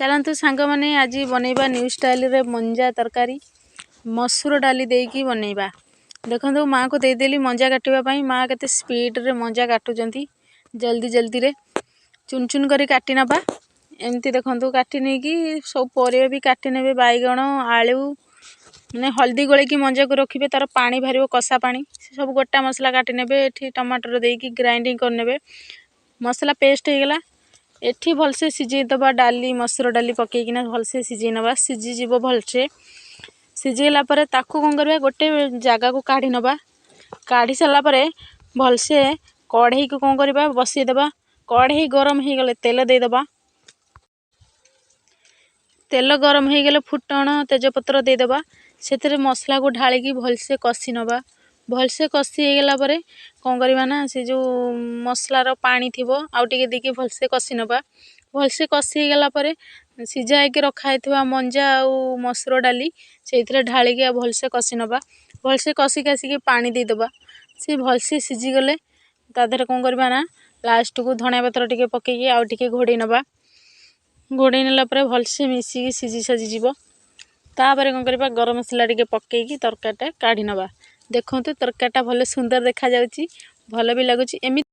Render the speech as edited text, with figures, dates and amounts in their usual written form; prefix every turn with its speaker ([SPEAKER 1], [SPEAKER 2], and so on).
[SPEAKER 1] ଚାଲନ୍ତୁ ସାଙ୍ଗମାନେ, ଆଜି ବନେଇବା ନ୍ୟୁ ଷ୍ଟାଇଲରେ ମଞ୍ଜା ତରକାରୀ, ମସୁର ଡାଲି ଦେଇକି ବନେଇବା। ଦେଖନ୍ତୁ, ମାଆକୁ ଦେଇଦେଲି ମଞ୍ଜା କାଟିବା ପାଇଁ। ମାଆ କେତେ ସ୍ପିଡ଼ରେ ମଞ୍ଜା କାଟୁଛନ୍ତି। ଜଲ୍ଦି ଜଲ୍ଦିରେ ଚୁନ ଚୁନ କରି କାଟି ନେବା। ଏମିତି ଦେଖନ୍ତୁ, କାଟି ନେଇକି ସବୁ ପରିବା ବି କାଟି ନେବେ, ବାଇଗଣ, ଆଳୁ। ମାନେ ହଳଦୀ ଗୋଳେଇକି ମଞ୍ଜାକୁ ରଖିବେ, ତା'ର ପାଣି ବାହାରିବ, କଷା ପାଣି। ସେ ସବୁ ଗୋଟା ମସଲା କାଟି ନେବେ। ଏଠି ଟମାଟର ଦେଇକି ଗ୍ରାଇଣ୍ଡିଙ୍ଗ କରିନେବେ। ମସଲା ପେଷ୍ଟ ହେଇଗଲା। ଏଠି ଭଲସେ ସିଝେଇ ଦେବା ଡାଲି। ମସୁର ଡାଲି ପକେଇକିନା ଭଲସେ ସିଝେଇ ନେବା। ସିଝିଯିବ ଭଲସେ। ସିଝେଇଲା ପରେ ତାକୁ କ'ଣ କରିବା? ଗୋଟେ ଜାଗାକୁ କାଢ଼ି ନେବା। କାଢ଼ି ସାରିଲା ପରେ ଭଲସେ କଢ଼େଇକୁ କ'ଣ କରିବା? ବସେଇଦେବା। କଢ଼େଇ ଗରମ ହେଇଗଲେ ତେଲ ଦେଇଦେବା। ତେଲ ଗରମ ହେଇଗଲେ ଫୁଟଣ, ତେଜପତ୍ର ଦେଇଦେବା। ସେଥିରେ ମସଲାକୁ ଢାଳିକି ଭଲସେ କଷି ନେବା। ଭଲସେ କଷି ହେଇଗଲା ପରେ କ'ଣ କରିବା ନା, ସେ ଯେଉଁ ମସଲାର ପାଣି ଥିବ, ଆଉ ଟିକେ ଦେଇକି ଭଲସେ କଷି ନେବା। ଭଲସେ କଷି ହେଇଗଲା ପରେ ସିଝା ହେଇକି ରଖା ହେଇଥିବା ମଞ୍ଜା ଆଉ ମସୁର ଡାଲି ସେଇଥିରେ ଢାଳିକି ଆଉ ଭଲସେ କଷି ନେବା। ଭଲସେ କଷି କାଷିକି ପାଣି ଦେଇଦେବା। ସେ ଭଲସେ ସିଝିଗଲେ ତା ଦେହରେ କ'ଣ କରିବା ନା, ଲାଷ୍ଟକୁ ଧଣିଆ ପତ୍ର ଟିକେ ପକାଇକି ଆଉ ଟିକେ ଘୋଡ଼େଇ ନେବା। ଘୋଡ଼େଇ ନେଲା ପରେ ଭଲସେ ମିଶିକି ସିଝି ସାଜିଯିବ। ତାପରେ କ'ଣ କରିବା? ଗରମ ମସଲା ଟିକେ ପକାଇକି ତରକାରୀଟା କାଢ଼ି ନେବା। ଦେଖନ୍ତୁ, ତରକାରୀଟା ଭଲ ସୁନ୍ଦର ଦେଖାଯାଉଛି, ଭଲ ବି ଲାଗୁଛି ଏମିତି।